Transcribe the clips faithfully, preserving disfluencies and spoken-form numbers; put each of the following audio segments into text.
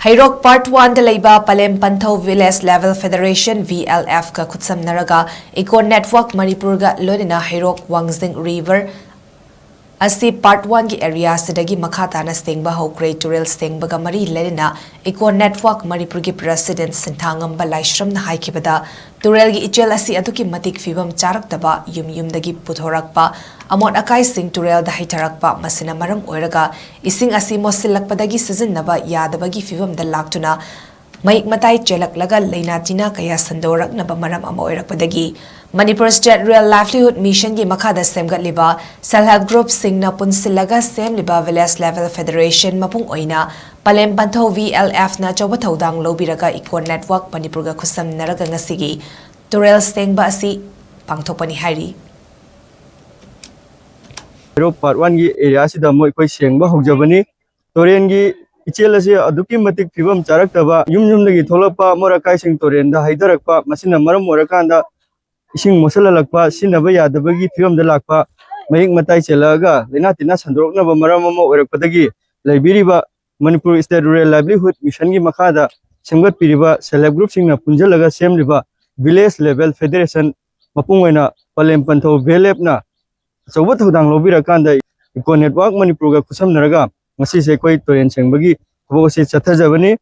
ꯍꯩꯔꯣꯛ Part One ꯗ ꯂꯩꯕ ꯄꯂꯦꯝ ꯄꯟꯊꯧ Village Level Federation, V L F ꯀ ꯈꯨꯠꯁꯝꯅꯔꯒ Eco Network ꯃꯅꯤꯄꯨꯔꯒ ꯂꯣꯏꯅꯅ ꯍꯩꯔꯣꯛ ꯋꯥꯡꯖꯤꯡ River ꯑꯁꯤ Part One ꯒꯤ area ꯑꯁꯤꯗꯒꯤ ꯃꯈꯥ ꯇꯥꯅ ꯁꯦꯡꯕ ꯍꯧꯈ꯭ꯔꯦ꯫ ꯇꯨꯔꯦꯜ ꯁꯦꯡꯕꯒ ꯃꯔꯤ ꯂꯩꯅꯅ Eco Network ꯃꯅꯤꯄꯨꯔꯒꯤ President ꯁꯤꯟꯊꯥꯉꯝꯕ ꯂꯥꯏꯁ꯭ꯔꯝꯅ ꯍꯥꯏꯈꯤꯕꯗ, ꯇꯨꯔꯦꯜꯒꯤ ꯏꯆꯦꯜ ꯑꯁꯤ ꯑꯗꯨꯛꯀꯤ ꯃꯇꯤꯛ ꯐꯤꯕꯝ ꯆꯥꯔꯛꯇꯕ, ꯌꯨꯝ ꯌꯨꯝꯗꯒꯤ ꯄꯨꯊꯣꯔꯛꯄ ꯑꯃꯣꯠ ꯑꯀꯥꯏꯁꯤꯡ ꯇꯨꯔꯦꯜꯗ ꯍꯩꯊꯔꯛꯄ, ꯃꯁꯤꯅ ꯃꯔꯝ ꯑꯣꯏꯔꯒ ꯏꯁꯤꯡ ꯑꯁꯤ ꯃꯣꯠꯁꯤꯜꯂꯛꯄꯗꯒꯤ ꯁꯤꯖꯤꯟꯅꯕ ꯌꯥꯗꯕꯒꯤ ꯐꯤꯕꯝꯗ ꯂꯥꯛꯇꯨꯅ ꯃꯍꯤꯛ ꯃꯇꯥꯏ ꯆꯦꯜꯂꯛꯂꯒ ꯂꯩꯅꯥ ꯇꯤꯟꯅꯥ ꯀꯌꯥ ꯁꯟꯗꯣꯔꯛꯅꯕ ꯃꯔꯝ ꯑꯃ ꯑꯣꯏꯔꯛꯄꯗꯒꯤ Manipur State Rural Livelihood Mission ꯒꯤ ꯃꯈꯥꯗ ꯁꯦꯝꯒꯠꯂꯤꯕ Self Help Group ꯁꯤꯡꯅ ꯄꯨꯟꯁꯤꯜꯂꯒ ꯁꯦꯝꯂꯤꯕ Village Level Federation ꯃꯄꯨꯡ ꯑꯣꯏꯅ ꯄꯂꯦꯝ ꯄꯟꯊꯧ V L F ꯅ ꯑꯆꯧꯕ ꯊꯧꯗꯥꯡ ꯂꯧꯕꯤꯔꯒ Eco Network ꯃꯅꯤꯄꯨꯔꯒ ꯈꯨꯠꯁꯝꯅꯔꯒ ꯉꯁꯤꯒꯤ ꯇꯨꯔꯦꯜ ꯁꯦꯡꯕ ꯑꯁꯤ ꯄꯥꯡꯊꯣꯛꯄꯅꯤ ꯍꯥꯏꯔꯤ꯫ ꯍꯩꯔꯣꯛ Part One ꯒꯤ area ꯑꯁꯤꯗ ꯑꯃꯨꯛ ꯑꯩꯈꯣꯏ ꯁꯦꯡꯕ ꯍꯧꯖꯕꯅꯤ꯫ ꯇꯨꯔꯦꯜꯒꯤ ꯏꯆꯦꯜ ꯑꯁꯤ ꯑꯗꯨꯛꯀꯤ ꯃꯇꯤꯛ ꯐꯤꯕꯝ ꯆꯥꯔꯛꯇꯕ, ꯌꯨꯝ ꯌꯨꯝꯗꯒꯤ ꯊꯣꯛꯂꯛꯄ ꯑꯃꯣꯠ ꯑꯀꯥꯏꯁꯤꯡ ꯇꯨꯔꯦꯜꯗ ꯍꯩꯊꯔꯛꯄ, ꯃꯁꯤꯅ ꯃꯔꯝ ꯑꯣꯏꯔꯀꯥꯟꯗ ꯏꯁꯤꯡ ꯃꯣꯠꯁꯤꯜꯍꯜꯂꯛꯄ, ꯁꯤꯖꯤꯟꯅꯕ ꯌꯥꯗꯕꯒꯤ ꯐꯤꯕꯝꯗ ꯂꯥꯛꯄ, ꯃꯍꯤꯛ ꯃꯇꯥꯏ ꯆꯦꯜꯂꯛꯑꯒ ꯂꯩꯅꯥ ꯇꯤꯟꯅꯥ ꯁꯟꯗꯣꯔꯛꯅꯕ ꯃꯔꯝ ꯑꯃ ꯑꯣꯏꯔꯛꯄꯗꯒꯤ ꯂꯩꯕꯤꯔꯤꯕ Manipur State Rural Livelihood Mission ꯒꯤ ꯃꯈꯥꯗ ꯁꯦꯝꯒꯠꯄꯤꯔꯤꯕ Self Help Group ꯁꯤꯡꯅ ꯄꯨꯟꯁꯤꯜꯂꯒ ꯁꯦꯝꯂꯤꯕ Village Level Federation, ꯃꯄꯨꯡ ꯑꯣꯏꯅ ꯄꯂꯦꯝ ꯄꯟꯊꯧ V L F ꯅ ꯑꯆꯧꯕ ꯊꯧꯗꯥꯡ ꯂꯧꯕꯤꯔꯀꯥꯟꯗ Eco Network ꯃꯅꯤꯄꯨꯔꯒ ꯈꯨꯠꯁꯝꯅꯔꯒ ꯉꯁꯤꯁꯦ ꯑꯩꯈꯣꯏ ꯇꯨꯔꯦꯜ ꯁꯦꯡꯕꯒꯤ ꯊꯕꯛ ꯑꯁꯤ ꯆꯠꯊꯖꯕꯅꯤ꯫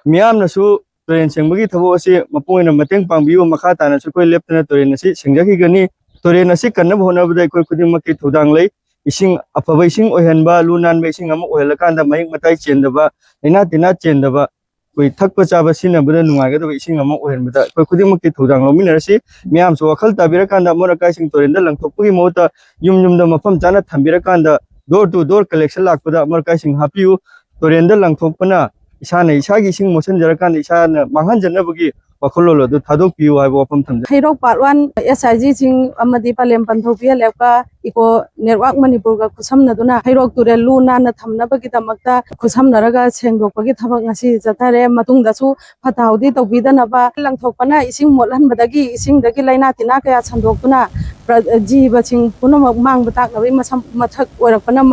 ꯃꯤꯌꯥꯝꯅꯁꯨ ꯇꯨꯔꯦꯜ ꯁꯦꯡꯕꯒꯤ ꯊꯕꯛ ꯑꯁꯤ ꯃꯄꯨꯡ ꯑꯣꯏꯅ ꯃꯇꯦꯡ ꯄꯥꯡꯕꯤꯌꯨ꯫ ꯃꯈꯥ ꯇꯥꯅꯁꯨ ꯑꯩꯈꯣꯏ ꯂꯦꯞꯇꯅ ꯇꯨꯔꯦꯜ ꯑꯁꯤ ꯁꯦꯡꯖꯈꯤꯒꯅꯤ꯫ ꯇꯨꯔꯦꯜ ꯑꯁꯤ ꯀꯟꯅꯕ ꯍꯣꯠꯅꯕꯗ ꯑꯩꯈꯣꯏ ꯈꯨꯗꯤꯡꯃꯛꯀꯤ ꯊꯧꯗꯥꯡ ꯂꯩ꯫ ꯏꯁꯤꯡ ꯑꯐꯕ ꯏꯁꯤꯡ ꯑꯣꯏꯍꯟꯕ, ꯂꯨ ꯅꯥꯟꯕ ꯏꯁꯤꯡ ꯑꯃ ꯑꯣꯏꯍꯜꯂꯀꯥꯟꯗ ꯃꯍꯤꯛ ꯃꯇꯥꯏ ꯆꯦꯟꯗꯕ, ꯂꯩꯅꯥ ꯇꯤꯟꯅꯥ ꯆꯦꯟꯗꯕ, ꯑꯩꯈꯣꯏ ꯊꯛꯄ ꯆꯥꯕ ꯁꯤꯖꯤꯟꯅꯕꯗ ꯅꯨꯡꯉꯥꯏꯒꯗꯕ ꯏꯁꯤꯡ ꯑꯃ ꯑꯣꯏꯍꯟꯕꯗ ꯑꯩꯈꯣꯏ ꯈꯨꯗꯤꯡꯃꯛꯀꯤ ꯊꯧꯗꯥꯡ ꯂꯧꯃꯤꯟꯅꯔꯁꯤ꯫ ꯃꯤꯌꯥꯝꯁꯨ ꯋꯥꯈꯜ ꯇꯥꯕꯤꯔꯀꯥꯟꯗ ꯑꯃꯣꯠ ꯑꯀꯥꯏꯁꯤꯡ ꯇꯨꯔꯦꯜꯗ ꯂꯪꯊꯣꯛꯄꯒꯤ ꯃꯍꯨꯠꯇ ꯌꯨꯝ ꯌꯨꯝꯗ ꯃꯐꯝ ꯆꯥꯅ ꯊꯝꯕꯤꯔꯀꯥꯟꯗ door to door collection ꯂꯥꯛꯄꯗ ꯑꯃꯣꯠ ꯑꯀꯥꯏꯁꯤꯡ ꯍꯥꯞꯄꯤꯌꯨ꯫ ꯇꯨꯔꯦꯜꯗ ꯂꯪꯊꯣꯛꯄꯅ ꯏꯁꯥꯅ ꯏꯁꯥꯒꯤ ꯏꯁꯤꯡ ꯃꯣꯠꯁꯤꯟꯖꯔꯀꯥꯟꯗ ꯏꯁꯥꯅ ꯃꯥꯡꯍꯟꯖꯅꯕꯒꯤ ꯋꯥꯈꯜꯂꯣꯟ ꯑꯗꯨ ꯊꯥꯗꯣꯛꯄꯤꯌꯨ ꯍꯥꯏꯕ ꯋꯥꯐꯝ ꯊꯝꯖꯩ꯫ ꯍꯩꯔꯣꯛ Part One S I G ꯁꯤꯡ ꯑꯃꯗꯤ ꯄꯂꯦꯝ ꯄꯟꯊꯧ V L F ꯀ Eco Network ꯃꯅꯤꯄꯨꯔꯒ ꯈꯨꯠꯁꯝꯅꯗꯨꯅ ꯍꯩꯔꯣꯛ ꯇꯨꯔꯦꯜ ꯂꯨ ꯅꯥꯟꯅ ꯊꯝꯅꯕꯒꯤꯗꯃꯛꯇ ꯈꯨꯠꯁꯝꯅꯔꯒ ꯁꯦꯡꯗꯣꯛꯄꯒꯤ ꯊꯕꯛ ꯉꯁꯤ ꯆꯠꯊꯔꯦ꯫ ꯃꯇꯨꯡꯗꯁꯨ ꯐꯠꯇ ꯍꯥꯎꯗꯤ ꯇꯧꯕꯤꯗꯅꯕ, ꯂꯪꯊꯣꯛꯄꯅ ꯏꯁꯤꯡ ꯃꯣꯠꯍꯟꯕꯗꯒꯤ ꯏꯁꯤꯡꯗꯒꯤ ꯂꯥꯏꯅꯥ ꯇꯤꯟꯅꯥ ꯀꯌꯥ ꯁꯟꯗꯣꯛꯇꯨꯅ ꯄ꯭ꯔ-, ꯖꯤꯕꯁꯤꯡ ꯄꯨꯝꯅꯃꯛ ꯃꯥꯡꯕ ꯇꯥꯛꯅꯕꯒꯤ ꯃꯁꯝ-, ꯃꯊꯛ ꯑꯣꯏꯔꯛꯄꯅ